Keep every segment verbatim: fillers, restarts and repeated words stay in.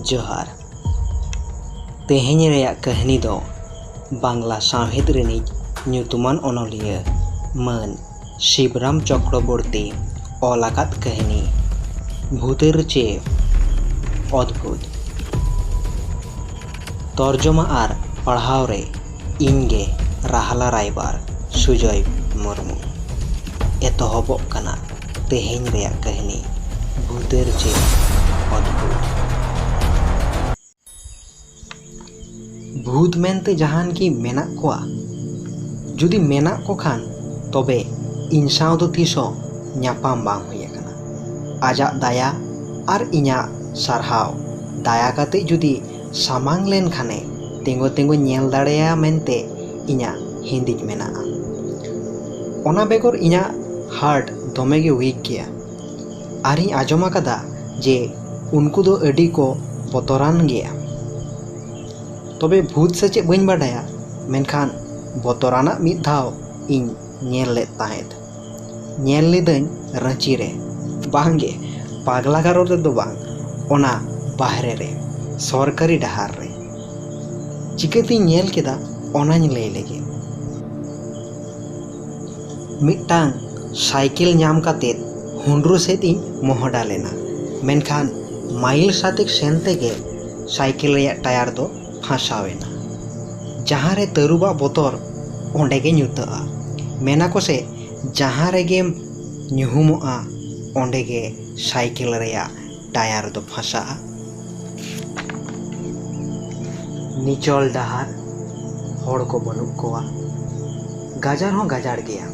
ᱡᱚᱦᱟᱨ᱾ ᱛᱮᱦᱮᱧ ᱨᱮᱭᱟᱜ ᱠᱟᱹᱦᱱᱤ ᱫᱚ ᱵᱟᱝᱞᱟ ᱥᱟᱶᱦᱮᱫ ᱨᱤᱱᱤᱡ ᱧᱩᱛᱩᱢᱟᱱ ᱚᱱᱚᱞᱤᱭᱟᱹ ᱢᱟᱹᱱ ᱥᱤᱵᱨᱟᱢ ᱪᱚᱠᱨᱚᱵᱚᱨᱛᱤ ᱚᱞ ᱟᱠᱟᱫ ᱠᱟᱹᱦᱱᱤ ᱵᱷᱩᱛᱮᱨ ᱪᱮ ᱚᱫᱽᱵᱷᱩᱛ᱾ ᱛᱚᱨᱡᱚᱢᱟ ᱟᱨ ᱯᱟᱲᱦᱟᱣ ᱨᱮ ᱤᱧ ᱜᱮ ᱨᱟᱦᱞᱟ ᱨᱟᱭᱵᱟᱨ ᱥᱩᱡᱚᱭ ᱢᱩᱨᱢᱩ᱾ ᱮᱛᱚᱦᱚᱵᱚᱜ ᱠᱟᱱᱟ ᱛᱮᱦᱮᱧ ᱨᱮᱭᱟᱜ ᱠᱟᱹᱦᱱᱤ ᱵᱷᱩᱛᱮᱨ ᱪᱮ ᱚᱫᱽᱵᱷᱩᱛ᱾ ᱵᱷᱩᱛ ᱢᱮᱱᱛᱮ ᱡᱟᱦᱟᱱ ᱠᱤ ᱢᱮᱱᱟᱜ ᱠᱚᱣᱟ? ᱡᱩᱫᱤ ᱢᱮᱱᱟᱜ ᱠᱚ ᱠᱷᱟᱱ, ᱛᱚᱵᱮ ᱤᱧ ᱥᱟᱶ ᱫᱚ ᱛᱤᱥ ᱦᱚᱸ ᱧᱟᱯᱟᱢ ᱵᱟᱝ ᱦᱩᱭ ᱟᱠᱟᱱᱟ᱾ ᱟᱡᱟᱜ ᱫᱟᱭᱟ ᱟᱨ ᱤᱧᱟᱹᱜ ᱥᱟᱨᱦᱟᱣ, ᱫᱟᱭᱟ ᱠᱟᱛᱮ ᱡᱩᱫᱤ ᱥᱟᱢᱟᱝ ᱞᱮᱱ ᱠᱷᱟᱱᱮ, ᱛᱤᱸᱜᱩ ᱛᱤᱸᱜᱩ ᱧᱮᱞ ᱫᱟᱲᱮᱭᱟᱭᱟ ᱢᱮᱱᱛᱮ ᱤᱧᱟᱹᱜ ᱦᱤᱸᱫᱤᱡ ᱢᱮᱱᱟᱜᱼᱟ᱾ ᱚᱱᱟ ᱵᱮᱜᱚᱨ ᱤᱧᱟᱹᱜ ᱦᱟᱨᱴ ᱫᱚᱢᱮ ᱜᱮ ᱣᱤᱠ ᱜᱮᱭᱟ᱾ ᱟᱨᱤᱧ ᱟᱸᱡᱚᱢ ᱟᱠᱟᱫᱟ ᱡᱮ ᱩᱱᱠᱩ ᱫᱚ ᱟᱹᱰᱤ ᱠᱚ ᱵᱚᱛᱚᱨᱟᱱ ᱜᱮᱭᱟ᱾ ᱛᱚᱵᱮ ᱵᱷᱩᱛ ᱥᱮ ᱪᱮᱫ ᱵᱟᱹᱧ ᱵᱟᱰᱟᱭᱟ, ᱢᱮᱱᱠᱷᱟᱱ ᱵᱚᱛᱚᱨᱟᱱᱟᱜ ᱢᱤᱫ ᱫᱷᱟᱣ ᱤᱧ ᱧᱮᱞ ᱞᱮᱫ ᱛᱟᱦᱮᱸᱫ᱾ ᱧᱮᱞ ᱞᱤᱫᱟᱹᱧ ᱨᱟᱺᱪᱤ ᱨᱮ, ᱵᱟᱝᱜᱮ, ᱯᱟᱜᱽᱞᱟ ᱜᱟᱨᱚ ᱨᱮᱫᱚ ᱵᱟᱝ, ᱚᱱᱟ ᱵᱟᱦᱨᱮ ᱨᱮ, ᱥᱚᱨᱠᱟᱨᱤ ᱰᱟᱦᱟᱨ ᱨᱮ᱾ ᱪᱤᱠᱟᱹᱛᱤᱧ ᱧᱮᱞ ᱠᱮᱫᱟ, ᱚᱱᱟᱧ ᱞᱟᱹᱭ ᱞᱮᱜᱮ᱾ ᱢᱤᱫᱴᱟᱝ ᱥᱟᱭᱠᱮᱞ ᱧᱟᱢ ᱠᱟᱛᱮᱫ ᱦᱩᱱᱰᱨᱩ ᱥᱮᱫ ᱤᱧ ᱢᱚᱦᱰᱟ ᱞᱮᱱᱟ, ᱢᱮᱱᱠᱷᱟᱱ ᱢᱟᱭᱤᱞ ᱥᱟᱛᱮᱠ ᱥᱮᱱ ᱛᱮᱜᱮ ᱥᱟᱭᱠᱮᱞ ᱨᱮᱭᱟᱜ ᱴᱟᱭᱟᱨ ᱫᱚ ᱯᱷᱟᱥᱟᱣ ᱮᱱᱟ᱾ ᱡᱟᱦᱟᱸ ᱨᱮ ᱛᱟᱹᱨᱩᱵᱟᱜ ᱵᱚᱛᱚᱨ, ᱚᱸᱰᱮ ᱜᱮ ᱧᱩᱛᱟᱹᱜᱼᱟ᱾ ᱢᱮᱱᱟ ᱠᱚ ᱥᱮ, ᱡᱟᱦᱟᱸ ᱨᱮᱜᱮᱢ ᱧᱩᱦᱩᱢᱚᱜᱼᱟ, ᱚᱸᱰᱮ ᱜᱮ ᱥᱟᱭᱠᱮᱞ ᱨᱮᱭᱟᱜ ᱴᱟᱭᱟᱨ ᱫᱚ ᱯᱷᱟᱥᱟᱜᱼᱟ᱾ ᱱᱤᱪᱚᱞ ᱰᱟᱦᱟᱨ, ᱦᱚᱲ ᱠᱚ ᱵᱟᱹᱱᱩᱜ ᱠᱚᱣᱟ, ᱜᱟᱡᱟᱲ ᱦᱚᱸ ᱜᱟᱡᱟᱲ ᱜᱮᱭᱟ᱾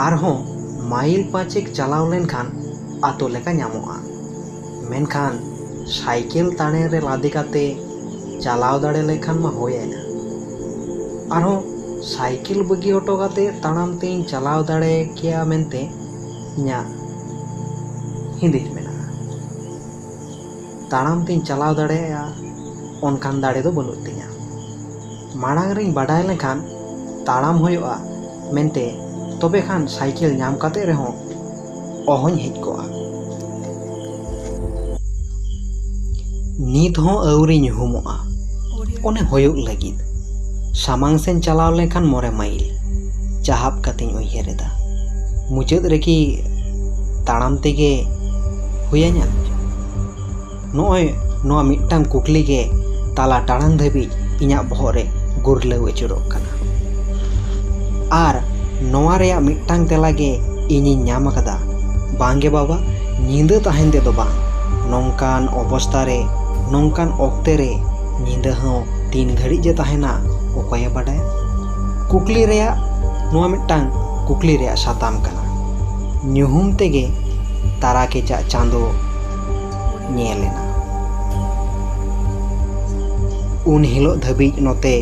ᱟᱨᱦᱚᱸ ᱢᱟᱭᱤᱞ ᱯᱟᱸᱪᱮᱠ ᱪᱟᱞᱟᱣ ᱞᱮᱱᱠᱷᱟᱱ ᱟᱛᱳ ᱞᱮᱠᱟ ᱧᱟᱢᱚᱜᱼᱟ, ᱢᱮᱱᱠᱷᱟᱱ ᱥᱟᱭᱠᱮᱞ ᱛᱟᱲᱮ ᱨᱮ ᱞᱟᱫᱮ ᱠᱟᱛᱮ ᱪᱟᱞᱟᱣ ᱫᱟᱲᱮ ᱞᱮᱠᱷᱟᱱ ᱢᱟ ᱦᱩᱭ ᱮᱱᱟ᱾ ᱟᱨᱦᱚᱸ ᱥᱟᱭᱠᱮᱞ ᱵᱟᱹᱜᱤ ᱦᱚᱴᱚ ᱠᱟᱛᱮ ᱛᱟᱲᱟᱢ ᱛᱮᱧ ᱪᱟᱞᱟᱣ ᱫᱟᱲᱮ ᱠᱮᱭᱟ ᱢᱮᱱᱛᱮ ᱤᱧᱟᱹᱜ ᱦᱤᱸᱫᱤᱡ ᱢᱮᱱᱟᱜᱼᱟ᱾ ᱛᱟᱲᱟᱢ ᱛᱮᱧ ᱪᱟᱞᱟᱣ ᱫᱟᱲᱮᱭᱟᱜᱼᱟ, ᱚᱱᱠᱟᱱ ᱫᱟᱲᱮ ᱫᱚ ᱵᱟᱹᱱᱩᱜ ᱛᱤᱧᱟᱹ᱾ ᱢᱟᱲᱟᱝ ᱨᱤᱧ ᱵᱟᱰᱟᱭ ᱞᱮᱱᱠᱷᱟᱱ ᱛᱟᱲᱟᱢ ᱦᱩᱭᱩᱜᱼᱟ ᱢᱮᱱᱛᱮ, ᱛᱚᱵᱮ ᱠᱷᱟᱱ ᱥᱟᱭᱠᱮᱞ ᱧᱟᱢ ᱠᱟᱛᱮ ᱨᱮᱦᱚᱸ ᱚᱦᱚᱧ ᱦᱮᱡ ᱠᱚᱜᱼᱟ᱾ ᱱᱤᱛ ᱦᱚᱸ ᱟᱹᱣᱨᱤ ᱧᱩᱦᱩᱢᱚᱜᱼᱟ᱾ ᱚᱱᱮ ᱦᱩᱭᱩᱜ ᱞᱟᱹᱜᱤᱫ᱾ ᱥᱟᱢᱟᱝ ᱥᱮᱱ ᱪᱟᱞᱟᱣ ᱞᱮᱱᱠᱷᱟᱱ ᱢᱚᱬᱮ ᱢᱟᱭᱤᱞ᱾ ᱪᱟᱦᱟᱵ ᱠᱟᱛᱮᱧ ᱩᱭᱦᱟᱹᱨ ᱮᱫᱟ, ᱢᱩᱪᱟᱹᱫ ᱨᱮᱠᱤ ᱛᱟᱲᱟᱢ ᱛᱮᱜᱮ ᱦᱩᱭᱟᱹᱧᱟ? ᱱᱚᱜᱼᱚᱭ ᱱᱚᱣᱟ ᱢᱤᱫᱴᱟᱝ ᱠᱩᱠᱞᱤ ᱜᱮ ᱛᱟᱞᱟ ᱴᱟᱲᱟᱝ ᱫᱷᱟᱹᱵᱤᱡ ᱤᱧᱟᱹᱜ ᱵᱚᱦᱚᱜ ᱨᱮ ᱜᱩᱨᱞᱟᱹᱣ ᱟᱹᱪᱩᱨᱚᱜ ᱠᱟᱱᱟ᱾ ᱟᱨ ᱱᱚᱣᱟ ᱨᱮᱭᱟᱜ ᱢᱤᱫᱴᱟᱝ ᱛᱮᱞᱟ ᱜᱮ ᱤᱧᱤᱧ ᱧᱟᱢ ᱟᱠᱟᱫᱟ, ᱵᱟᱝ ᱜᱮ ᱵᱟᱵᱟ, ᱧᱤᱫᱟᱹ ᱛᱟᱦᱮᱱ ᱛᱮᱫᱚ ᱵᱟᱝ᱾ ᱱᱚᱝᱠᱟᱱ ᱚᱵᱚᱥᱛᱟ ᱨᱮ, ᱱᱚᱝᱠᱟᱱ ᱚᱠᱛᱮ ᱨᱮ ᱧᱤᱫᱟᱹ ᱦᱚᱸ ᱛᱤᱱ ᱜᱷᱟᱹᱲᱤᱡ ᱡᱮ ᱛᱟᱦᱮᱱᱟ, ᱚᱠᱚᱭᱮ ᱵᱟᱰᱟᱭᱟ? ᱠᱩᱠᱞᱤ ᱨᱮᱭᱟᱜ, ᱱᱚᱣᱟ ᱢᱤᱫᱴᱟᱝ ᱠᱩᱠᱞᱤ ᱨᱮᱭᱟᱜ ᱥᱟᱛᱟᱢ ᱠᱟᱱᱟ᱾ ᱧᱩᱦᱩᱢ ᱛᱮᱜᱮ ᱛᱟᱨᱟ ᱠᱮᱪᱟᱜ ᱪᱟᱸᱫᱚ ᱧᱮᱞ ᱮᱱᱟ᱾ ᱩᱱ ᱦᱤᱞᱳᱜ ᱫᱷᱟᱹᱵᱤᱡ ᱱᱚᱛᱮ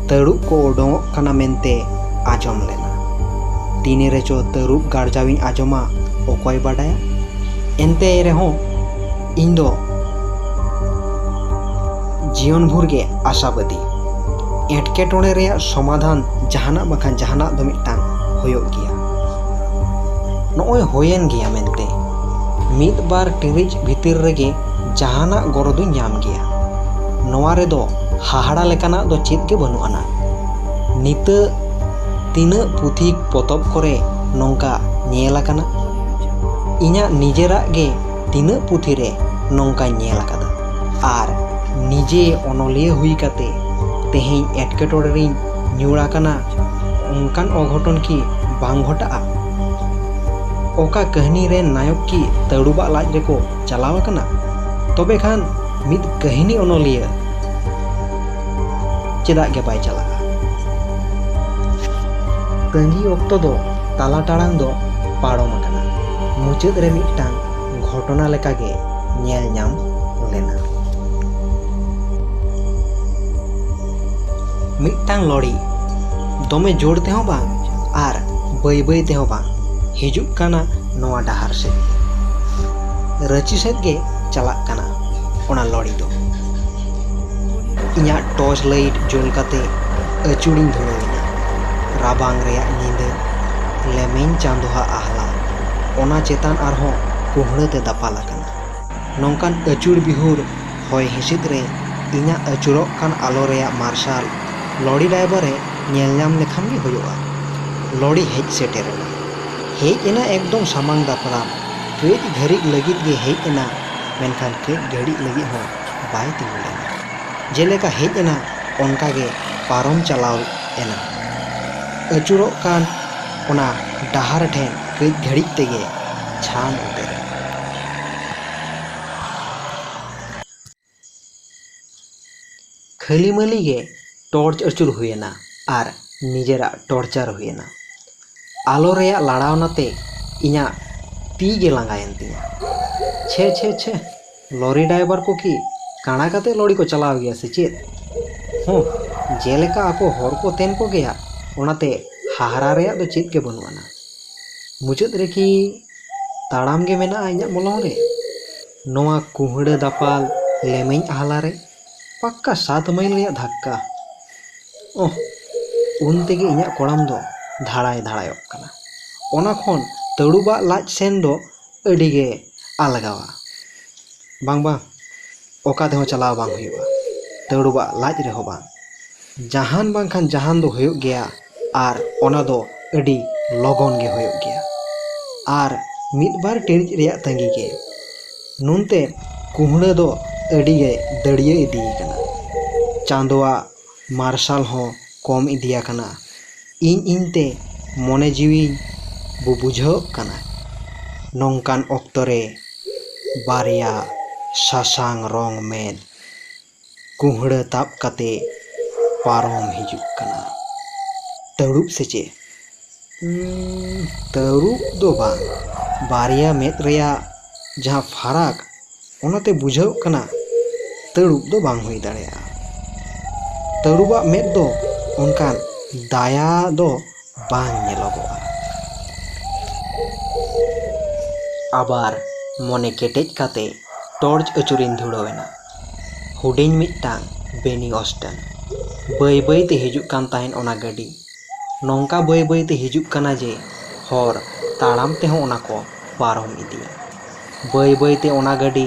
ᱛᱟᱹᱨᱩᱵ ᱠᱚ ᱳᱰᱳᱝᱚᱜ ᱠᱟᱱᱟ ᱢᱮᱱᱛᱮ ᱟᱸᱡᱚᱢ ᱞᱮᱱᱟ᱾ ᱛᱤᱱ ᱨᱮᱪᱚ ᱛᱟᱹᱨᱩᱵ ᱜᱟᱨᱡᱟᱣᱤᱧ ᱟᱸᱡᱚᱢᱟ, ᱚᱠᱚᱭ ᱵᱟᱰᱟᱭᱟ? ᱮᱱᱛᱮ ᱨᱮᱦᱚᱸ ᱤᱧ ᱫᱚ ᱡᱤᱭᱚᱱ ᱵᱷᱳᱨ ᱜᱮ ᱟᱥᱟᱵᱟᱫᱤ᱾ ᱮᱴᱠᱮᱴᱚᱬᱮ ᱨᱮᱭᱟᱜ ᱥᱚᱢᱟᱫᱷᱟᱱ ᱡᱟᱦᱟᱱᱟᱜ ᱵᱟᱠᱷᱟᱱ ᱡᱟᱦᱟᱱᱟᱜ ᱫᱚ ᱢᱤᱫᱴᱟᱝ ᱦᱩᱭᱩᱜ ᱜᱮᱭᱟ᱾ ᱱᱚᱜᱼᱚᱭ ᱦᱩᱭᱮᱱ ᱜᱮᱭᱟ ᱢᱮᱱᱛᱮ ᱢᱤᱫ ᱵᱟᱨ ᱴᱤᱲᱤᱡ ᱵᱷᱤᱛᱤᱨ ᱨᱮᱜᱮ ᱡᱟᱦᱟᱱᱟᱜ ᱜᱚᱲᱚ ᱫᱚᱧ ᱧᱟᱢ ᱜᱮᱭᱟ᱾ ᱱᱚᱣᱟ ᱨᱮᱫᱚ ᱦᱟᱦᱟᱲᱟ ᱞᱮᱠᱟᱱᱟᱜ ᱫᱚ ᱪᱮᱫ ᱜᱮ ᱵᱟᱹᱱᱩᱜ ᱟᱱᱟ᱾ ᱱᱤᱛᱟᱹᱜ ᱛᱤᱱᱟᱹᱜ ᱯᱩᱛᱷᱤ ᱯᱚᱛᱚᱵ ᱠᱚᱨᱮ ᱱᱚᱝᱠᱟ ᱧᱮᱞ ᱟᱠᱟᱱᱟ? ᱤᱧᱟᱹᱜ ᱱᱤᱡᱮᱨᱟᱜ ᱜᱮ ᱛᱤᱱᱟᱹᱜ ᱯᱩᱛᱷᱤ ᱨᱮ ᱱᱚᱝᱠᱟᱧ ᱧᱮᱞ ᱟᱠᱟᱫᱟ? ᱟᱨ ᱱᱤᱡᱮ ᱚᱱᱚᱞᱤᱭᱟᱹ ᱦᱩᱭ ᱠᱟᱛᱮ ᱛᱮᱦᱮᱧ ᱮᱴᱠᱮᱴᱚᱬᱮ ᱨᱤᱧ ᱧᱩᱨ ᱟᱠᱟᱱᱟ, ᱚᱱᱠᱟᱱ ᱚᱜᱷᱚᱴᱚᱱ ᱠᱤ ᱵᱟᱝ ᱜᱷᱚᱴᱟᱜᱼᱟ? ᱚᱠᱟ ᱠᱟᱹᱦᱱᱤ ᱨᱮᱱ ᱱᱟᱭᱚᱠ ᱠᱤ ᱛᱟᱹᱲᱩᱵᱟᱜ ᱞᱟᱡ ᱨᱮᱠᱚ ᱪᱟᱞᱟᱣ ᱟᱠᱟᱱᱟ? ᱛᱚᱵᱮ ᱠᱷᱟᱱ ᱢᱤᱫ ᱠᱟᱹᱦᱱᱤ ᱚᱱᱚᱞᱤᱭᱟᱹ ᱪᱮᱫᱟᱜ ᱜᱮ ᱵᱟᱭ ᱪᱟᱞᱟᱜᱼᱟ? ᱛᱟᱺᱜᱤ ᱚᱠᱛᱚ ᱫᱚ ᱛᱟᱞᱟ ᱴᱟᱲᱟᱝ ᱫᱚ ᱯᱟᱨᱚᱢ ᱟᱠᱟᱱᱟ᱾ ᱢᱩᱪᱟᱹᱫ ᱨᱮ ᱢᱤᱫᱴᱟᱝ ᱜᱷᱚᱴᱚᱱᱟ ᱞᱮᱠᱟᱜᱮ ᱧᱮᱞ ᱧᱟᱢ ᱞᱮᱱᱟ᱾ ᱢᱤᱫᱴᱟᱝ ᱞᱚᱨᱤ ᱫᱚᱢᱮ ᱡᱳᱨ ᱛᱮᱦᱚᱸ ᱵᱟᱝ ᱟᱨ ᱵᱟᱹᱭ ᱵᱟᱹᱭ ᱛᱮᱦᱚᱸ ᱵᱟᱝ ᱦᱤᱡᱩᱜ ᱠᱟᱱᱟ ᱱᱚᱣᱟ ᱰᱟᱦᱟᱨ ᱥᱮᱫ᱾ ᱨᱟᱺᱪᱤ ᱥᱮᱫ ᱜᱮ ᱪᱟᱞᱟᱜ ᱠᱟᱱᱟ ᱚᱱᱟ ᱞᱚᱨᱤ ᱫᱚ᱾ ᱤᱧᱟᱹᱜ ᱴᱚᱨᱪ ᱞᱟᱭᱤᱴ ᱡᱩᱞ ᱠᱟᱛᱮ ᱟᱹᱪᱩᱨᱤᱧ ᱫᱷᱩᱨᱟᱹᱣ ᱮᱱᱟ᱾ ᱨᱟᱵᱟᱝ ᱨᱮᱭᱟᱜ ᱧᱤᱫᱟᱹ, ᱞᱮᱢᱮᱧ ᱪᱟᱸᱫᱚᱣᱟᱜ ᱟᱦᱞᱟ, ᱚᱱᱟ ᱪᱮᱛᱟᱱ ᱟᱨᱦᱚᱸ ᱠᱩᱦᱲᱟᱹ ᱛᱮ ᱫᱟᱯᱟᱞ ᱟᱠᱟᱱᱟ᱾ ᱱᱚᱝᱠᱟᱱ ᱟᱹᱪᱩᱨ ᱵᱤᱦᱩᱨ ᱦᱚᱭ ᱦᱤᱸᱥᱤᱫ ᱨᱮ ᱤᱧᱟᱹᱜ ᱟᱹᱪᱩᱨᱚᱜ ᱠᱟᱱ ᱟᱞᱚ ᱨᱮᱭᱟᱜ ᱢᱟᱨᱥᱟᱞ ᱞᱚᱨᱤ ᱰᱟᱭᱵᱟᱨ ᱮ ᱧᱮᱞ ᱧᱟᱢ ᱞᱮᱠᱷᱟᱱ ᱜᱮ ᱦᱩᱭᱩᱜᱼᱟ᱾ ᱞᱚᱨᱤ ᱦᱮᱡ ᱥᱮᱴᱮᱨ ᱮᱱᱟ᱾ ᱦᱮᱡ ᱮᱱᱟ ᱮᱠᱫᱚᱢ ᱥᱟᱢᱟᱝ ᱫᱟᱯᱨᱟᱢ᱾ ᱠᱟᱹᱡ ᱜᱷᱟᱹᱲᱤᱡ ᱞᱟᱹᱜᱤᱫ ᱜᱮ ᱦᱮᱡ ᱮᱱᱟ, ᱢᱮᱱᱠᱷᱟᱱ ᱠᱟᱹᱡ ᱜᱷᱟᱹᱲᱤᱡ ᱞᱟᱹᱜᱤᱫ ᱦᱚᱸ ᱵᱟᱭ ᱛᱤᱸᱜᱩ ᱞᱮᱱᱟ᱾ ᱡᱮᱞᱮᱠᱟ ᱦᱮᱡ ᱮᱱᱟ, ᱚᱱᱠᱟ ᱜᱮ ᱯᱟᱨᱚᱢ ᱪᱟᱞᱟᱣ ᱮᱱᱟ᱾ ᱟᱹᱪᱩᱨᱚᱜ ᱠᱟᱱ ᱚᱱᱟ ᱰᱟᱦᱟᱨ ᱴᱷᱮᱱ ᱠᱟᱹᱡ ᱜᱷᱟᱹᱲᱤᱡ ᱛᱮᱜᱮ ᱪᱷᱟᱱ ᱩᱛᱟᱹᱨ ᱮᱱᱟ᱾ ᱠᱷᱟᱹᱞᱤ ᱢᱟᱹᱞᱤ ᱜᱮ ᱴᱚᱨᱪ ᱟᱹᱪᱩᱨ ᱦᱩᱭᱮᱱᱟ ᱟᱨ ᱱᱤᱡᱮᱨᱟᱜ ᱴᱚᱨᱪᱟᱨ ᱦᱩᱭᱮᱱᱟ᱾ ᱟᱞᱚ ᱨᱮᱭᱟᱜ ᱞᱟᱲᱟᱣᱱᱟ ᱛᱮ ᱤᱧᱟᱹᱜ ᱛᱤ ᱜᱮ ᱞᱟᱸᱜᱟᱭᱮᱱ ᱛᱤᱧᱟ᱾ ᱪᱷᱮ, ᱪᱷᱮ, ᱪᱷᱮ, ᱞᱚᱨᱤ ᱰᱟᱭᱵᱟᱨ ᱠᱚ ᱠᱤ ᱠᱟᱬᱟ ᱠᱟᱛᱮ ᱞᱚᱨᱤ ᱠᱚ ᱪᱟᱞᱟᱣ ᱜᱮᱭᱟ ᱥᱮ ᱪᱮᱫ? ᱦᱚᱸ, ᱡᱮᱞᱮᱠᱟ ᱟᱠᱚ ᱦᱚᱲ ᱠᱚ ᱛᱮᱱ ᱠᱚ ᱜᱮᱭᱟ, ᱚᱱᱟᱛᱮ ᱦᱟᱦᱟᱲᱟ ᱨᱮᱭᱟᱜ ᱫᱚ ᱪᱮᱫ ᱜᱮ ᱵᱟᱹᱱᱩᱜ ᱟᱱᱟ᱾ ᱢᱩᱪᱟᱹᱫ ᱨᱮ ᱠᱤ ᱛᱟᱲᱟᱢ ᱜᱮ ᱢᱮᱱᱟᱜᱼᱟ ᱤᱧᱟᱹᱜ ᱢᱚᱞᱚᱝ ᱨᱮ? ᱱᱚᱣᱟ ᱠᱩᱦᱲᱟᱹ ᱫᱟᱯᱟᱞ ᱞᱮᱢᱮᱧ ᱟᱦᱞᱟ ᱨᱮ ᱯᱟᱠᱠᱟ ᱥᱟᱛ ᱢᱟᱭᱤᱞ ᱨᱮᱭᱟᱜ ᱫᱷᱟᱠᱠᱟ᱾ ᱚᱦ, ᱩᱱ ᱛᱮᱜᱮ ᱤᱧᱟᱹᱜ ᱠᱚᱲᱟᱢ ᱫᱚ ᱫᱷᱟᱲᱟᱭ ᱫᱷᱟᱲᱟᱭᱚᱜ ᱠᱟᱱᱟ᱾ ᱚᱱᱟ ᱠᱷᱚᱱ ᱛᱟᱹᱲᱩᱵᱟᱜ ᱞᱟᱡ ᱥᱮᱱ ᱫᱚ ᱟᱹᱰᱤ ᱜᱮ ᱟᱞᱜᱟᱣᱟ᱾ ᱵᱟᱝ, ᱵᱟᱝ, ᱚᱠᱟ ᱛᱮᱦᱚᱸ ᱪᱟᱞᱟᱣ ᱵᱟᱝ ᱦᱩᱭᱩᱜᱼᱟ᱾ ᱛᱟᱹᱲᱩᱵᱟᱜ ᱞᱟᱡ ᱨᱮᱦᱚᱸ ᱵᱟᱝ᱾ ᱡᱟᱦᱟᱱ ᱵᱟᱝᱠᱷᱟᱱ ᱡᱟᱦᱟᱱ ᱫᱚ ᱦᱩᱭᱩᱜ ᱜᱮᱭᱟ, ᱟᱨ ᱚᱱᱟ ᱫᱚ ᱟᱹᱰᱤ ᱞᱚᱜᱚᱱ ᱜᱮ ᱦᱩᱭᱩᱜ ᱜᱮᱭᱟ᱾ ᱟᱨ ᱢᱤᱫ ᱵᱟᱨ ᱴᱤᱲᱤᱡ ᱨᱮᱭᱟᱜ ᱛᱟᱺᱜᱤ ᱜᱮ᱾ ᱱᱚᱱᱛᱮ ᱠᱩᱦᱲᱟᱹ ᱫᱚ ᱟᱹᱰᱤ ᱜᱮ ᱫᱟᱹᱲᱭᱟᱹ ᱤᱫᱤᱭ ᱠᱟᱱᱟ᱾ ᱪᱟᱸᱫᱚᱣᱟᱜ ᱢᱟᱨᱥᱟᱞ ᱦᱚᱸ ᱠᱚᱢ ᱤᱫᱤ ᱟᱠᱟᱱᱟ᱾ ᱤᱧ ᱤᱧ ᱛᱮ ᱢᱚᱱᱮ ᱡᱤᱣᱤᱧ ᱵᱩ-, ᱵᱩᱡᱷᱟᱹᱣᱜ ᱠᱟᱱᱟ᱾ ᱱᱚᱝᱠᱟᱱ ᱚᱠᱛᱚ ᱨᱮ ᱵᱟᱨᱭᱟ ᱥᱟᱥᱟᱝ ᱨᱚᱝ ᱢᱮᱫ ᱠᱩᱦᱲᱟᱹ ᱛᱟᱵ ᱠᱟᱛᱮ ᱯᱟᱨᱚᱢ ᱦᱤᱡᱩᱜ ᱠᱟᱱᱟ᱾ ᱛᱟᱹᱨᱩᱵ ᱥᱮ ᱪᱮᱫ? ᱩᱸ, ᱛᱟᱹᱨᱩᱵ ᱫᱚ ᱵᱟᱝ, ᱵᱟᱨᱭᱟ ᱢᱮᱫ ᱨᱮᱭᱟᱜ ᱡᱟᱦᱟᱸ ᱯᱷᱟᱨᱟᱠ, ᱚᱱᱟᱛᱮ ᱵᱩᱡᱷᱟᱹᱣᱜ ᱠᱟᱱᱟ ᱛᱟᱹᱨᱩᱵ ᱫᱚ ᱵᱟᱝ ᱦᱩᱭ ᱫᱟᱲᱮᱭᱟᱜᱼᱟ᱾ ᱛᱟᱹᱨᱩᱵᱟᱜ ᱢᱮᱫ ᱫᱚ ᱚᱱᱠᱟᱱ ᱫᱟᱭᱟ ᱫᱚ ᱵᱟᱝ ᱧᱮᱞᱚᱜᱚᱜᱼᱟ᱾ ᱟᱵᱟᱨ ᱢᱚᱱᱮ ᱠᱮᱴᱮᱡ ᱠᱟᱛᱮ ᱴᱚᱨᱪ ᱟᱹᱪᱩᱨᱤᱧ ᱫᱷᱩᱲᱟᱹᱣ ᱮᱱᱟ᱾ ᱦᱩᱰᱤᱧ ᱢᱤᱫᱴᱟᱝ ᱵᱮᱱᱤ ᱚᱥᱴᱮᱱ᱾ ᱵᱟᱹᱭ ᱵᱟᱹᱭ ᱛᱮ ᱦᱤᱡᱩᱜ ᱠᱟᱱ ᱛᱟᱦᱮᱸᱫ ᱚᱱᱟ ᱜᱟᱹᱰᱤ᱾ ᱱᱚᱝᱠᱟ ᱵᱟᱹᱭ ᱵᱟᱹᱭ ᱛᱮ ᱦᱤᱡᱩᱜ ᱠᱟᱱᱟ ᱡᱮ ᱦᱚᱲ ᱛᱟᱲᱟᱢ ᱛᱮᱦᱚᱸ ᱚᱱᱟ ᱠᱚ ᱯᱟᱨᱚᱢ ᱤᱫᱤᱭᱟ᱾ ᱵᱟᱹᱭ ᱵᱟᱹᱭ ᱛᱮ ᱚᱱᱟ ᱜᱟᱹᱰᱤ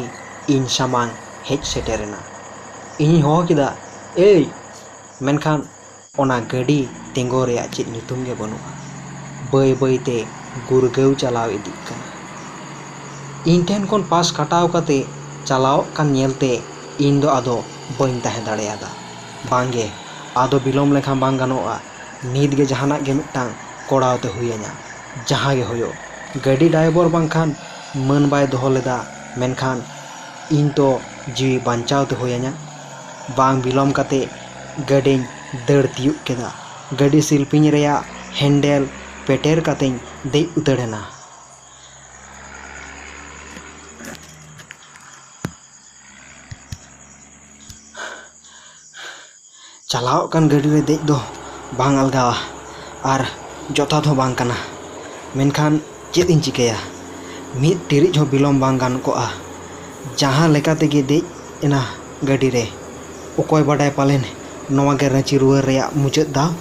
ᱤᱧ ᱥᱟᱢᱟᱝ ᱦᱮᱡ ᱥᱮᱴᱮᱨᱮᱱᱟ᱾ ᱤᱧᱤᱧ ᱦᱚᱦᱚ ᱠᱮᱫᱟ, "ᱮᱭ!" ᱢᱮᱱᱠᱷᱟᱱ ᱚᱱᱟ ᱜᱟᱹᱰᱤ ᱛᱤᱸᱜᱩ ᱨᱮᱭᱟᱜ ᱪᱮᱫ ᱧᱩᱛᱩᱢ ᱜᱮ ᱵᱟᱹᱱᱩᱜᱼᱟ᱾ ᱵᱟᱹᱭ ᱵᱟᱹᱭ ᱛᱮ ᱜᱩᱨᱜᱟᱹᱣ ᱪᱟᱞᱟᱣ ᱤᱫᱤᱜ ᱠᱟᱱᱟ᱾ ᱤᱧ ᱴᱷᱮᱱ ᱠᱷᱚᱱ ᱯᱟᱥ ᱠᱟᱴᱟᱣ ᱠᱟᱛᱮ ᱪᱟᱞᱟᱣᱚᱜ ᱠᱟᱱ ᱧᱮᱞᱛᱮ ᱤᱧ ᱫᱚ ᱟᱫᱚ ᱵᱟᱹᱧ ᱛᱟᱦᱮᱸ ᱫᱟᱲᱮᱭᱟᱫᱟ᱾ ᱵᱟᱝᱜᱮ, ᱟᱫᱚ ᱵᱤᱞᱚᱢ ᱞᱮᱠᱷᱟᱱ ᱵᱟᱝ ᱜᱟᱱᱚᱜᱼᱟ᱾ ᱱᱤᱛ ᱜᱮ ᱡᱟᱦᱟᱱᱟᱜ ᱜᱮ ᱢᱤᱫᱴᱟᱝ ᱠᱚᱨᱟᱣ ᱛᱮ ᱦᱩᱭ ᱟᱹᱧᱟ᱾ ᱡᱟᱦᱟᱸ ᱜᱮ ᱦᱩᱭᱩᱜ, ᱜᱟᱹᱰᱤ ᱰᱟᱭᱵᱚᱨ ᱵᱟᱝᱠᱷᱟᱱ ᱢᱟᱹᱱ ᱵᱟᱭ ᱫᱚᱦᱚ ᱞᱮᱫᱟ, ᱢᱮᱱᱠᱷᱟᱱ ᱤᱧ ᱛᱚ ᱡᱤᱣᱤ ᱵᱟᱧᱪᱟᱣ ᱛᱮ ᱦᱩᱭ ᱟᱹᱧᱟ᱾ ᱵᱟᱝ ᱵᱤᱞᱚᱢ ᱠᱟᱛᱮ ᱜᱟᱹᱰᱤᱧ ᱫᱟᱹᱲ ᱛᱤᱭᱳᱜ ᱠᱮᱫᱟ᱾ ᱜᱟᱹᱰᱤ ᱥᱤᱞᱯᱤᱧ ᱨᱮᱭᱟᱜ ᱦᱮᱱᱰᱮᱞ ᱯᱮᱴᱮᱨ ᱠᱟᱛᱮᱧ ᱫᱮᱡ ᱩᱛᱟᱹᱨ ᱮᱱᱟ᱾ ᱪᱟᱞᱟᱣᱚᱜ ᱠᱟᱱ ᱜᱟᱹᱰᱤ ᱨᱮ ᱫᱮᱡ ᱫᱚ ᱵᱟᱝ ᱟᱞᱜᱟᱣᱟ ᱟᱨ ᱡᱚᱛᱷᱟᱛ ᱦᱚᱸ ᱵᱟᱝ ᱠᱟᱱᱟ᱾ ᱢᱮᱱᱠᱷᱟᱱ ᱪᱮᱫ ᱤᱧ ᱪᱤᱠᱟᱹᱭᱟ? ᱢᱤᱫ ᱴᱤᱲᱤᱡ ᱦᱚᱸ ᱵᱤᱞᱚᱢ ᱵᱟᱝ ᱜᱟᱱ ᱠᱚᱜᱼᱟ᱾ ᱡᱟᱦᱟᱸ ᱞᱮᱠᱟ ᱛᱮᱜᱮ ᱫᱮᱡ ᱮᱱᱟ ᱜᱟᱹᱰᱤ ᱨᱮ᱾ ᱚᱠᱚᱭ ᱵᱟᱰᱟᱭ, ᱯᱟᱞᱮᱱ ᱱᱚᱣᱟ ᱜᱮ ᱨᱟᱺᱪᱤ ᱨᱩᱣᱟᱹᱲ ᱨᱮᱭᱟᱜ ᱢᱩᱪᱟᱹᱫ ᱫᱟᱣ᱾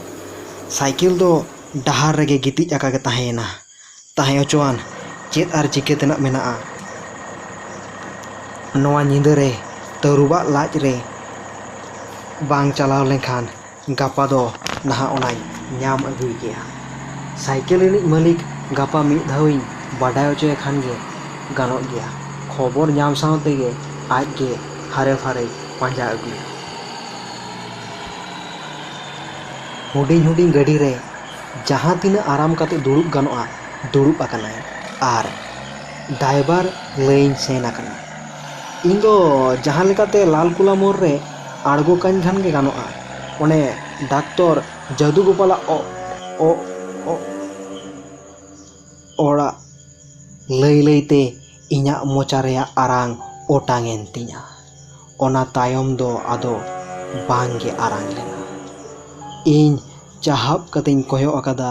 ᱥᱟᱭᱠᱮᱞ ᱫᱚ ᱰᱟᱦᱟᱨ ᱨᱮᱜᱮ ᱜᱤᱛᱤᱡ ᱟᱠᱟ ᱜᱮ ᱛᱟᱦᱮᱸᱭᱮᱱᱟ᱾ ᱛᱟᱦᱮᱸ ᱦᱚᱪᱚᱣᱟᱱ, ᱪᱮᱫ ᱟᱨ ᱪᱤᱠᱟᱹ ᱛᱮᱱᱟᱜ ᱢᱮᱱᱟᱜᱼᱟ? ᱱᱚᱣᱟ ᱧᱤᱫᱟᱹ ᱨᱮ ᱛᱟᱹᱨᱩᱵᱟᱜ ᱞᱟᱡ ᱨᱮ ᱵᱟᱝ ᱪᱟᱞᱟᱣ ᱞᱮᱱᱠᱷᱟᱱ ᱜᱟᱯᱟ ᱫᱚ ᱱᱟᱦᱟᱜ ᱚᱱᱟᱧ ᱧᱟᱢ ᱟᱹᱜᱩᱭ ᱜᱮᱭᱟ᱾ ᱥᱟᱭᱠᱮᱞ ᱨᱤᱱᱤᱡ ᱢᱟᱹᱞᱤᱠ ᱜᱟᱯᱟ ᱢᱤᱫ ᱫᱷᱟᱣᱤᱧ ᱵᱟᱰᱟᱭ ᱦᱚᱪᱚᱭᱮ ᱠᱷᱟᱱ ᱜᱮ ᱜᱟᱱᱚᱜ ᱜᱮᱭᱟ᱾ ᱠᱷᱚᱵᱚᱨ ᱧᱟᱢ ᱥᱟᱶ ᱛᱮᱜᱮ ᱟᱡ ᱜᱮ ᱦᱟᱨᱮ ᱯᱷᱟᱨᱮ ᱯᱟᱸᱡᱟ ᱟᱹᱜᱩᱭᱟ᱾ ᱦᱩᱰᱤᱧ ᱦᱩᱰᱤᱧ ᱜᱟᱹᱰᱤ ᱨᱮ ᱡᱟᱦᱟᱸ ᱛᱤᱱᱟᱹᱜ ᱟᱨᱟᱢ ᱠᱟᱛᱮ ᱫᱩᱲᱩᱵ ᱜᱟᱱᱚᱜᱼᱟ, ᱫᱩᱲᱩᱵ ᱟᱠᱟᱱᱟᱭ ᱟᱨ ᱰᱟᱭᱵᱟᱨ ᱞᱟᱹᱭᱟᱹᱧ ᱥᱮᱱ ᱟᱠᱟᱱᱟ᱾ ᱤᱧ ᱫᱚ ᱡᱟᱦᱟᱸ ᱞᱮᱠᱟᱛᱮ ᱞᱟᱞᱠᱩᱞᱟ ᱢᱳᱲ ᱨᱮ ᱟᱬᱜᱚ ᱠᱟᱹᱧ ᱠᱷᱟᱱ ᱜᱮ ᱜᱟᱱᱚᱜᱼᱟ᱾ ᱚᱱᱮ ᱰᱟᱠᱛᱚᱨ ᱡᱟᱹᱫᱩ ᱜᱳᱯᱟᱞᱟᱜ ᱚ-, ᱚ-, ᱚ-, ᱚᱲᱟᱜ ᱞᱟᱹᱭ ᱞᱟᱹᱭᱛᱮ ᱤᱧᱟᱜ ᱢᱚᱪᱟ ᱨᱮᱭᱟᱜ ᱟᱨᱟᱝ ᱚᱴᱟᱝ ᱮᱱ ᱛᱤᱧᱟ᱾ ᱚᱱᱟ ᱛᱟᱭᱚᱢ ᱫᱚ ᱟᱫᱚ ᱵᱟᱝ ᱜᱮ ᱟᱨᱟᱝ ᱞᱮᱱᱟ᱾ ᱤᱧ ᱪᱟᱦᱟᱵ ᱠᱟᱛᱮᱧ ᱠᱚᱭᱚᱜ ᱟᱠᱟᱫᱟ᱾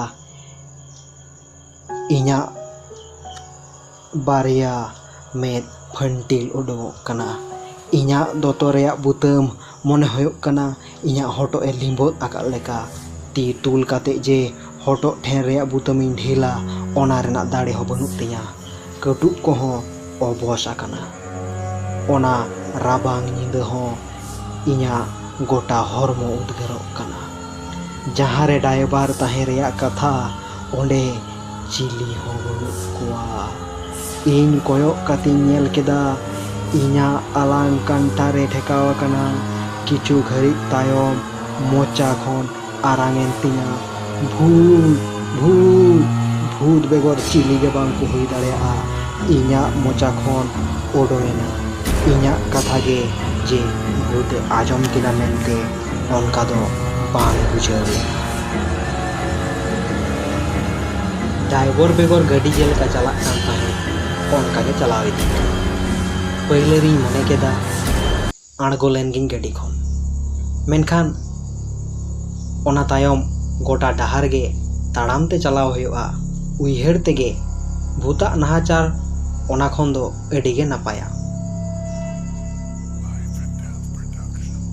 ᱤᱧᱟᱜ ᱵᱟᱨᱭᱟ ᱢᱮᱫ ᱯᱷᱟᱹᱱᱴᱤᱞ ᱩᱰᱩᱠᱚᱜ ᱠᱟᱱᱟ᱾ ᱤᱧᱟᱜ ᱫᱚᱛᱚ ᱨᱮᱭᱟᱜ ᱵᱩᱛᱟᱹᱢ ᱢᱚᱱᱮ ᱦᱩᱭᱩᱜ ᱠᱟᱱᱟ ᱤᱧᱟᱜ ᱦᱚᱴᱚᱜ ᱮ ᱞᱤᱸᱵᱚᱫ ᱟᱠᱟᱫ ᱞᱮᱠᱟ᱾ ᱛᱤ ᱛᱩᱞ ᱠᱟᱛᱮ ᱡᱮ ᱦᱚᱴᱚᱜ ᱴᱷᱮᱱ ᱨᱮᱭᱟᱜ ᱵᱩᱛᱟᱹᱢᱤᱧ ᱰᱷᱤᱞᱟ, ᱚᱱᱟ ᱨᱮᱱᱟᱜ ᱫᱟᱲᱮ ᱦᱚᱸ ᱵᱟᱹᱱᱩᱜ ᱛᱤᱧᱟ᱾ ᱠᱟᱹᱴᱩᱵ ᱠᱚᱦᱚᱸ ᱚᱵᱚᱥ ᱟᱠᱟᱱᱟ᱾ ᱚᱱᱟ ᱨᱟᱵᱟᱝ ᱧᱤᱫᱟᱹ ᱦᱚᱸ ᱤᱧᱟᱹᱜ ᱜᱚᱴᱟ ᱦᱚᱲᱢᱚ ᱩᱫᱽᱜᱟᱹᱨᱚᱜ ᱠᱟᱱᱟ᱾ ᱡᱟᱦᱟᱸ ᱨᱮ ᱰᱟᱭᱵᱟᱨ ᱛᱟᱦᱮᱸ ᱨᱮᱭᱟᱜ ᱠᱟᱛᱷᱟ, ᱚᱸᱰᱮ ᱪᱤᱞᱤ ᱦᱚᱸ ᱵᱟᱹᱱᱩᱜ ᱠᱚᱣᱟ᱾ ᱤᱧ ᱠᱚᱭᱚᱜ ᱠᱟᱛᱮᱧ ᱧᱮᱞ ᱠᱮᱫᱟ, ᱤᱧᱟᱹᱜ ᱟᱞᱟᱝ ᱠᱟᱱᱴᱷᱟ ᱨᱮ ᱴᱷᱮᱠᱟᱣ ᱟᱠᱟᱱᱟ᱾ ᱠᱤᱪᱷᱩ ᱜᱷᱟᱹᱲᱤᱡ ᱛᱟᱭᱚᱢ ᱢᱚᱪᱟ ᱠᱷᱚᱱ ᱟᱨᱟᱝ ᱮᱱ ᱛᱤᱧᱟ, "ᱵᱷᱩᱛ, ᱵᱷᱩᱛ, ᱵᱷᱩᱛ ᱵᱮᱜᱚᱨ ᱪᱤᱞᱤ ᱜᱮ ᱵᱟᱝ ᱠᱚ ᱦᱩᱭ ᱫᱟᱲᱮᱭᱟᱜᱼᱟ᱾" ᱤᱧᱟᱹᱜ ᱢᱚᱪᱟ ᱠᱷᱚᱱ ᱚᱰᱚᱠ ᱮᱱᱟ, ᱤᱧᱟᱹᱜ ᱠᱟᱛᱷᱟ ᱜᱮ ᱡᱮ ᱵᱷᱩᱛ ᱮ ᱟᱸᱡᱚᱢ ᱠᱮᱫᱟ ᱢᱮᱱᱛᱮ ᱚᱱᱠᱟ ᱫᱚ ᱵᱟᱝ ᱵᱩᱡᱷᱟᱹᱣ ᱞᱮᱱᱟ᱾ ᱰᱟᱭᱵᱚᱨ ᱵᱮᱜᱚᱨ ᱜᱟᱹᱰᱤ ᱡᱮᱞᱮᱠᱟ ᱪᱟᱞᱟᱜ ᱠᱟᱱ ᱛᱟᱦᱮᱸᱫ, ᱚᱱᱠᱟ ᱜᱮ ᱪᱟᱞᱟᱣ ᱤᱫᱤᱜ ᱠᱟᱱᱟ᱾ ᱯᱟᱹᱭᱞᱟᱹ ᱨᱤᱧ ᱢᱚᱱᱮ ᱠᱮᱫᱟ, ᱟᱬᱜᱚ ᱞᱮᱱ ᱜᱤᱧ ᱜᱟᱹᱰᱤ ᱠᱷᱚᱱ᱾ ᱢᱮᱱᱠᱷᱟᱱ ᱚᱱᱟ ᱛᱟᱭᱚᱢ ᱜᱚᱴᱟ ᱰᱟᱦᱟᱨ ᱜᱮ ᱛᱟᱲᱟᱢ ᱛᱮ ᱪᱟᱞᱟᱣ ᱦᱩᱭᱩᱜᱼᱟ ᱩᱭᱦᱟᱹᱨ ᱛᱮᱜᱮ ᱵᱷᱩᱛᱟᱜ ᱱᱟᱦᱟᱪᱟᱨ ᱚᱱᱟ ᱠᱷᱚᱱ ᱫᱚ ᱟᱹᱰᱤ ᱜᱮ ᱱᱟᱯᱟᱭᱟ᱾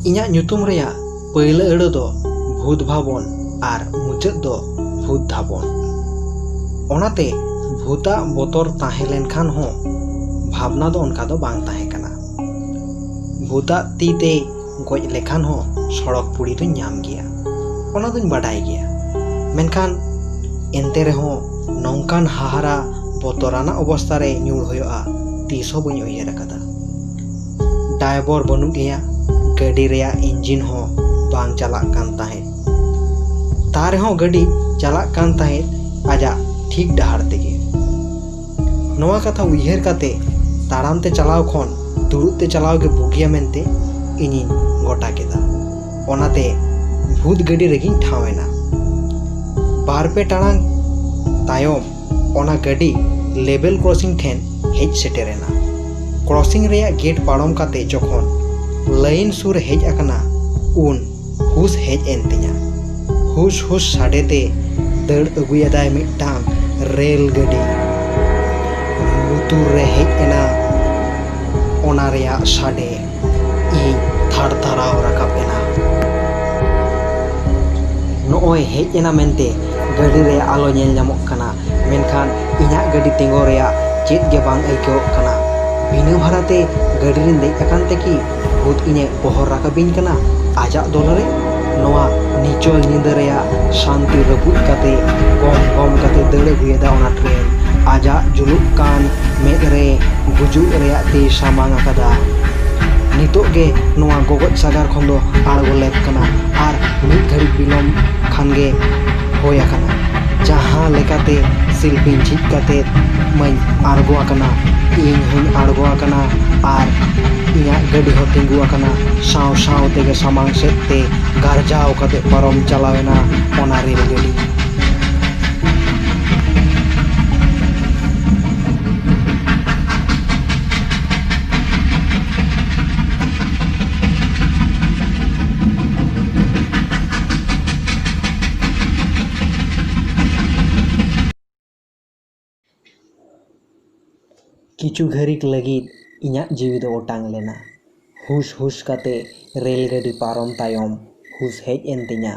ᱤᱧᱟᱹᱜ ᱧᱩᱛᱩᱢ ᱨᱮᱭᱟᱜ ᱯᱟᱹᱭᱞᱟᱹ ᱟᱹᱲᱟᱹ ᱫᱚ ᱵᱷᱩᱛ ᱵᱷᱟᱵᱚᱱ ᱟᱨ ᱢᱩᱪᱟᱹᱫ ᱫᱚ ᱵᱷᱩᱛ ᱫᱷᱟᱵᱚᱱ᱾ ᱚᱱᱟᱛᱮ ᱵᱷᱩᱛᱟᱜ ᱵᱚᱛᱚᱨ ᱛᱟᱦᱮᱸ ᱞᱮᱱᱠᱷᱟᱱ ᱦᱚᱸ ᱵᱷᱟᱵᱽᱱᱟ ᱫᱚ ᱚᱱᱠᱟ ᱫᱚ ᱵᱟᱝ ᱛᱟᱦᱮᱸ ᱠᱟᱱᱟ᱾ ᱵᱷᱩᱛᱟᱜ ᱛᱤ ᱛᱮ ᱜᱚᱡ ᱞᱮᱠᱷᱟᱱ ᱦᱚᱸ ᱥᱚᱲᱚᱠ ᱯᱩᱲᱤ ᱫᱚᱧ ᱧᱟᱢ ᱜᱮᱭᱟ, ᱚᱱᱟ ᱫᱚᱧ ᱵᱟᱰᱟᱭ ᱜᱮᱭᱟ᱾ ᱢᱮᱱᱠᱷᱟᱱ ᱮᱱᱛᱮ ᱨᱮᱦᱚᱸ ᱱᱚᱝᱠᱟᱱ ᱦᱟᱦᱟᱲᱟ ᱵᱚᱛᱚᱨᱟᱱᱟᱜ ᱚᱵᱚᱥᱛᱟ ᱨᱮ ᱧᱩᱨ ᱦᱩᱭᱩᱜᱼᱟ, ᱛᱤᱥ ᱦᱚᱸ ᱵᱟᱹᱧ ᱩᱭᱦᱟᱹᱨ ᱟᱠᱟᱫᱟ᱾ ᱰᱟᱭᱵᱚᱨ ᱵᱟᱹᱱᱩᱜ ᱮᱭᱟ, ᱜᱟᱹᱰᱤ ᱨᱮᱭᱟᱜ ᱤᱧᱡᱤᱱ ᱦᱚᱸ ᱵᱟᱝ ᱪᱟᱞᱟᱜ ᱠᱟᱱ ᱛᱟᱦᱮᱸᱫ᱾ ᱛᱟ ᱨᱮᱦᱚᱸ ᱜᱟᱹᱰᱤ ᱪᱟᱞᱟᱜ ᱠᱟᱱ ᱛᱟᱦᱮᱸᱫ ᱟᱡᱟᱜ ᱴᱷᱤᱠ ᱰᱟᱦᱟᱨ ᱛᱮᱜᱮ᱾ ᱱᱚᱣᱟ ᱠᱟᱛᱷᱟ ᱩᱭᱦᱟᱹᱨ ᱠᱟᱛᱮ ᱛᱟᱲᱟᱢ ᱛᱮ ᱪᱟᱞᱟᱣ ᱠᱷᱚᱱ ᱫᱩᱲᱩᱵ ᱛᱮ ᱪᱟᱞᱟᱣ ᱜᱮ ᱵᱩᱜᱤᱭᱟ ᱢᱮᱱᱛᱮ ᱤᱧᱤᱧ ᱜᱚᱴᱟ ᱠᱮᱫᱟ᱾ ᱚᱱᱟᱛᱮ ᱵᱷᱩᱛ ᱜᱟᱹᱰᱤ ᱨᱮᱜᱤᱧ ᱴᱷᱟᱶ ᱮᱱᱟ᱾ ᱵᱟᱨ ᱯᱮ ᱴᱟᱲᱟᱝ ᱛᱟᱭᱚᱢ ᱚᱱᱟ ᱜᱟᱹᱰᱤ ᱞᱮᱵᱮᱞ ᱠᱨᱚᱥᱤᱝ ᱴᱷᱮᱱ ᱦᱮᱡ ᱥᱮᱴᱮᱨ ᱮᱱᱟ᱾ ᱠᱨᱚᱥᱤᱝ ᱨᱮᱭᱟᱜ ᱜᱮᱴ ᱯᱟᱨᱚᱢ ᱠᱟᱛᱮ ᱡᱚᱠᱷᱚᱱ ᱞᱟᱭᱤᱱ ᱥᱩᱨ ᱦᱮᱡ ᱟᱠᱟᱱᱟ, ᱩᱱ ᱦᱩᱥ ᱦᱮᱡ ᱮᱱ ᱛᱤᱧᱟ᱾ ᱦᱩᱥ ᱦᱩᱥ ᱥᱟᱰᱮ ᱛᱮ ᱫᱟᱹᱲ ᱟᱹᱜᱩᱭᱟᱫᱟᱭ ᱢᱤᱫᱴᱟᱝ ᱨᱮᱞ ᱜᱟᱹᱰᱤ᱾ ᱞᱩᱛᱩᱨ ᱨᱮ ᱦᱮᱡ ᱮᱱᱟ ᱚᱱᱟ ᱨᱮᱭᱟᱜ ᱥᱟᱰᱮ᱾ ᱤᱧ ᱛᱷᱟᱨ ᱛᱷᱟᱨᱟᱣ ᱨᱟᱠᱟᱵ ᱮᱱᱟ᱾ ᱱᱚᱜᱼᱚᱭ ᱦᱮᱡ ᱮᱱᱟ ᱢᱮᱱᱛᱮ ᱜᱟᱹᱰᱤ ᱨᱮ ᱟᱞᱚ ᱧᱮᱞ ᱧᱟᱢᱚᱜ ᱠᱟᱱᱟ, ᱢᱮᱱᱠᱷᱟᱱ ᱤᱧᱟᱹᱜ ᱜᱟᱹᱰᱤ ᱛᱤᱸᱜᱩ ᱨᱮᱭᱟᱜ ᱪᱮᱫ ᱜᱮ ᱵᱟᱝ ᱟᱹᱭᱠᱟᱹᱣᱚᱜ ᱠᱟᱱᱟ᱾ ᱵᱤᱱᱟᱹ ᱵᱷᱟᱲᱟᱛᱮ ᱜᱟᱹᱰᱤ ᱨᱮᱧ ᱫᱮᱡ ᱟᱠᱟᱱ ᱛᱮᱠᱤ ᱵᱷᱩᱛ ᱤᱧᱮ ᱜᱚᱦᱚᱨ ᱨᱟᱠᱟᱵᱤᱧ ᱠᱟᱱᱟ ᱟᱡᱟᱜ ᱫᱚᱞ ᱨᱮ? ᱱᱚᱣᱟ ᱱᱤᱪᱚᱞ ᱧᱤᱫᱟᱹ ᱨᱮᱭᱟᱜ ᱥᱟᱱᱛᱤ ᱨᱟᱹᱯᱩᱫ ᱠᱟᱛᱮ ᱜᱚᱢ ᱜᱚᱢ ᱠᱟᱛᱮ ᱫᱟᱹᱲ ᱟᱹᱜᱩᱭᱮᱫᱟ ᱚᱱᱟ ᱴᱨᱮᱱ᱾ ᱟᱡᱟᱜ ᱡᱩᱞᱩᱜ ᱠᱟᱱ ᱢᱮᱫ ᱨᱮ ᱜᱩᱡᱩᱜ ᱨᱮᱭᱟᱜ ᱛᱤ ᱥᱟᱢᱟᱝ ᱟᱠᱟᱫᱟ᱾ ᱱᱤᱛᱚᱜ ᱜᱮ ᱱᱚᱣᱟ ᱜᱚᱜᱚᱡ ᱥᱟᱜᱟᱲ ᱠᱷᱚᱱ ᱫᱚ ᱟᱬᱜᱚ ᱞᱮᱠ ᱠᱟᱱᱟ ᱟᱨ ᱢᱤᱫ ᱜᱷᱟᱹᱲᱤᱡ ᱵᱤᱞᱚᱢ ᱠᱷᱟᱱ ᱜᱮ ᱦᱩᱭ ᱟᱠᱟᱱᱟ᱾ ᱡᱟᱦᱟᱸ ᱞᱮᱠᱟᱛᱮ ᱥᱤᱞᱯᱤᱧ ᱡᱷᱤᱡ ᱠᱟᱛᱮ ᱢᱟᱧ ᱟᱬᱜᱚ ᱟᱠᱟᱱᱟ, ᱤᱧ ᱦᱚᱸᱧ ᱟᱬᱜᱚ ᱟᱠᱟᱱᱟ ᱟᱨ ᱤᱧᱟᱹᱜ ᱜᱟᱹᱰᱤ ᱦᱚᱸ ᱛᱤᱸᱜᱩ ᱟᱠᱟᱱᱟ᱾ ᱥᱟᱶ ᱥᱟᱶ ᱛᱮᱜᱮ ᱥᱟᱢᱟᱝ ᱥᱮᱫ ᱛᱮ ᱜᱟᱨᱡᱟᱣ ᱠᱟᱛᱮ ᱯᱟᱨᱚᱢ ᱪᱟᱞᱟᱣ ᱮᱱᱟ ᱚᱱᱟ ᱨᱮᱞ ᱜᱟᱹᱰᱤ᱾ ᱠᱤᱪᱷᱩ ᱜᱷᱟᱹᱲᱤᱠ ᱞᱟᱹᱜᱤᱫ ᱤᱧᱟᱹᱜ ᱡᱤᱣᱤ ᱫᱚ ᱚᱴᱟᱝ ᱞᱮᱱᱟ᱾ ᱦᱩᱥ ᱦᱩᱥ ᱠᱟᱛᱮ ᱨᱮᱞ ᱜᱟᱹᱰᱤ ᱯᱟᱨᱚᱢ ᱛᱟᱭᱚᱢ ᱦᱩᱥ ᱦᱮᱡ ᱮᱱ ᱛᱤᱧᱟ᱾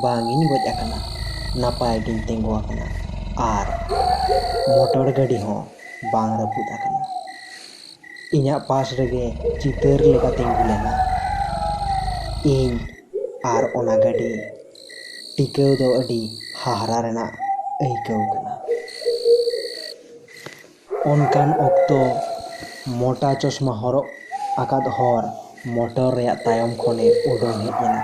ᱵᱟᱝ ᱤᱧ ᱜᱚᱡ ᱟᱠᱟᱱᱟ, ᱱᱟᱯᱟᱭ ᱜᱤᱧ ᱛᱤᱸᱜᱩ ᱟᱠᱟᱱᱟ ᱟᱨ ᱢᱚᱴᱚᱨ ᱜᱟᱹᱰᱤ ᱦᱚᱸ ᱵᱟᱝ ᱨᱟᱹᱯᱩᱫ ᱟᱠᱟᱱᱟ᱾ ᱤᱧᱟᱹᱜ ᱯᱟᱥ ᱨᱮᱜᱮ ᱪᱤᱛᱟᱹᱨ ᱞᱮᱠᱟ ᱛᱤᱸᱜᱩ ᱞᱮᱱᱟ᱾ ᱤᱧ ᱟᱨ ᱚᱱᱟ ᱜᱟᱹᱰᱤ ᱴᱤᱠᱟᱹᱣ ᱫᱚ ᱟᱹᱰᱤ ᱦᱟᱦᱟᱲᱟ ᱨᱮᱱᱟᱜ ᱟᱹᱭᱠᱟᱹᱣ ᱠᱟᱱᱟ᱾ ᱚᱱᱠᱟᱱ ᱚᱠᱛᱚ ᱢᱚᱴᱟ ᱪᱚᱥᱢᱟ ᱦᱚᱨᱚᱜ ᱟᱠᱟᱫ ᱦᱚᱲ ᱢᱚᱴᱚᱨ ᱨᱮᱭᱟᱜ ᱛᱟᱭᱚᱢ ᱠᱷᱚᱱᱮ ᱩᱰᱩᱝ ᱦᱮᱡ ᱮᱱᱟ᱾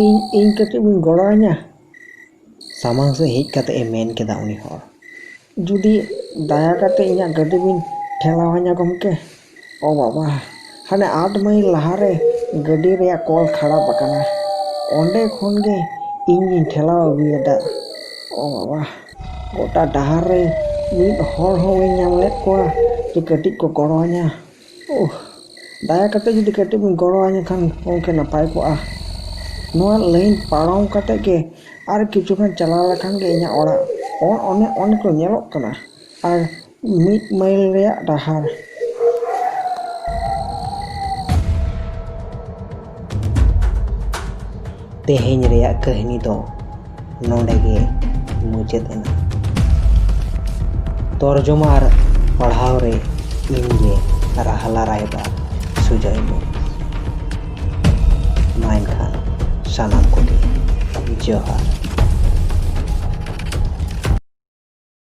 ᱤᱧ, ᱤᱧ ᱠᱟᱹᱴᱤᱡ ᱵᱤᱱ ᱜᱚᱲᱚ ᱟᱹᱧᱟ? ᱥᱟᱢᱟᱝ ᱥᱮᱫ ᱦᱮᱡ ᱠᱟᱛᱮ ᱮ ᱢᱮᱱ ᱠᱮᱫᱟ ᱩᱱᱤ ᱦᱚᱲ᱾ ᱡᱩᱫᱤ ᱫᱟᱭᱟ ᱠᱟᱛᱮ ᱤᱧᱟᱹᱜ ᱜᱟᱹᱰᱤ ᱵᱤᱱ ᱴᱷᱮᱞᱟᱣ ᱟᱹᱧᱟ ᱜᱚᱢᱠᱮ᱾ ᱚ ᱵᱟᱵᱟ, ᱦᱟᱱᱮ ᱟᱴ ᱢᱟᱭᱤᱞ ᱞᱟᱦᱟᱨᱮ ᱜᱟᱹᱰᱤ ᱨᱮᱭᱟᱜ ᱠᱚᱞ ᱠᱷᱟᱨᱟᱯ ᱟᱠᱟᱱᱟ, ᱚᱸᱰᱮ ᱠᱷᱚᱱ ᱜᱮ ᱤᱧ ᱜᱤᱧ ᱴᱷᱮᱞᱟᱣ ᱟᱹᱜᱩᱭᱮᱫᱟ᱾ ᱚ ᱵᱟᱵᱟ, ᱜᱚᱴᱟ ᱰᱟᱦᱟᱨ ᱨᱮ ᱢᱤᱫ ᱦᱚᱲ ᱦᱚᱸ ᱵᱟᱹᱧ ᱧᱟᱢ ᱞᱮᱫ ᱠᱚᱣᱟ ᱡᱮ ᱠᱟᱹᱴᱤᱡ ᱠᱚ ᱜᱚᱲᱚ ᱟᱹᱧᱟ᱾ ᱩᱦ, ᱫᱟᱭᱟ ᱠᱟᱛᱮ ᱡᱩᱫᱤ ᱠᱟᱹᱴᱤᱡ ᱵᱤᱱ ᱜᱚᱲᱚ ᱟᱹᱧ ᱠᱷᱟᱱ ᱜᱚᱢᱠᱮ ᱱᱟᱯᱟᱭ ᱠᱚᱜᱼᱟ᱾ ᱱᱚᱣᱟ ᱞᱟᱭᱤᱱ ᱯᱟᱨᱚᱢ ᱠᱟᱛᱮ ᱜᱮ ᱟᱨ ᱠᱤᱪᱷᱩ ᱜᱟᱱ ᱪᱟᱞᱟᱣ ᱞᱮᱠᱷᱟᱱ ᱜᱮ ᱤᱧᱟᱹᱜ ᱚᱲᱟᱜ᱾ ᱚᱱ-, ᱚᱱᱮ, ᱚᱱᱮ ᱠᱚ ᱧᱮᱞᱚᱜ ᱠᱟᱱᱟ᱾ ᱟᱨ ᱢᱤᱫ ᱢᱟᱭᱤᱞ ᱨᱮᱭᱟᱜ ᱰᱟᱦᱟᱨ᱾ ᱛᱮᱦᱮᱧ ᱨᱮᱭᱟᱜ ᱠᱟᱹᱦᱱᱤ ᱫᱚ ᱱᱚᱰᱮ ᱜᱮ ᱢᱩᱪᱟᱹᱫ ᱮᱱᱟ᱾ ᱛᱚᱨᱡᱚᱢᱟ ᱟᱨ ᱯᱟᱲᱦᱟᱣ ᱨᱮ ᱤᱧ ᱜᱮ ᱨᱟᱦᱞᱟ ᱨᱟᱭᱵᱟᱨ ᱥᱩᱡᱚᱭ ᱢᱩᱨᱢᱩ᱾ ᱢᱟ ᱮᱱᱠᱷᱟᱱ ᱥᱟᱱᱟᱢ ᱠᱚᱜᱮ ᱡᱚᱦᱟᱨ᱾